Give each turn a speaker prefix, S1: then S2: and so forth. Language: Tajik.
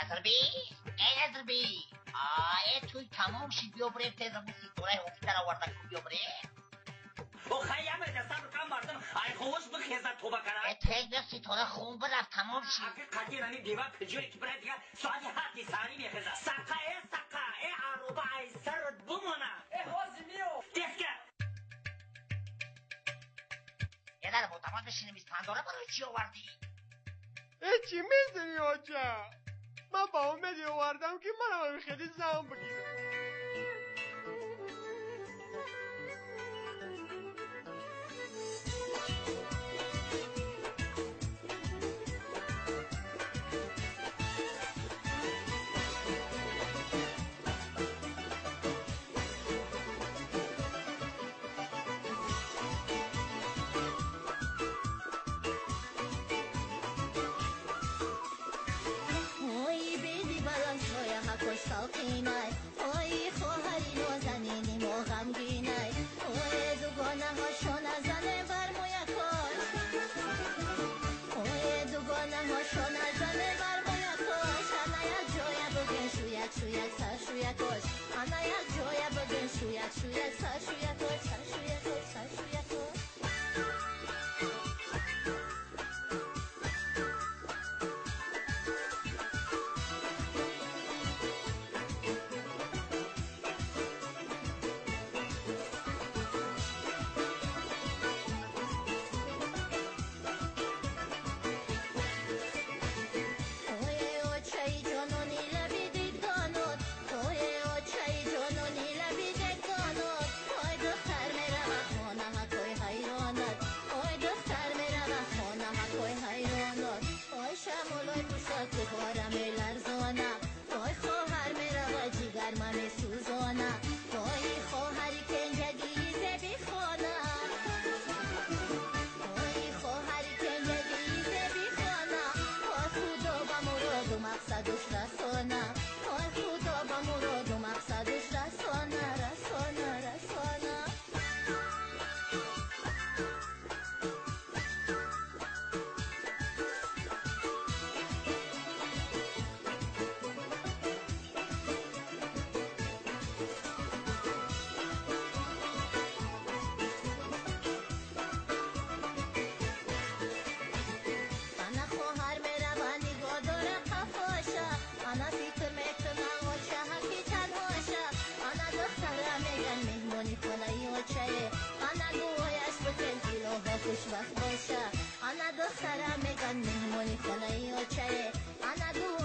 S1: نظر بی ای نظر بی آه توی تمام شید بیا بریم تیزم بود سیتوره حکومت را آوردن کن بیا بریم
S2: او خیلی دستم رو کم مردم ای خوش بخیزد توبه کنم
S1: تیز بیا سیتوره خون برفت تمام شید
S2: اگه قدیر همی بیوه کجایی که برای دیگه ساعت هفتی ساری میخیزد سقه ای سقه ای عروبه ای سرت بمانه
S3: ای حاضی میو
S2: دیسکه
S1: یه در معتمد بشینیم اسپنداره برای چی آوردی؟
S4: ای چی میزنی آجا؟ من با امیدی آوردم که منم خیلی زن بگیرم.
S5: ای خواهری نازنینی ما غمگینای اوی دوگانه هاشو نزنه بر موی کاش اوی دوگانه هاشو نزنه بر موی کاش انا یک جای بگن شویک شویک سر شویک کاش انا یک جای بگن شویک شویک سر شویک کاش سر شویک کاش سر شویک کاش. خوشبخت باشه انا دخترم میگن مهمونی خونه اوچه انا دو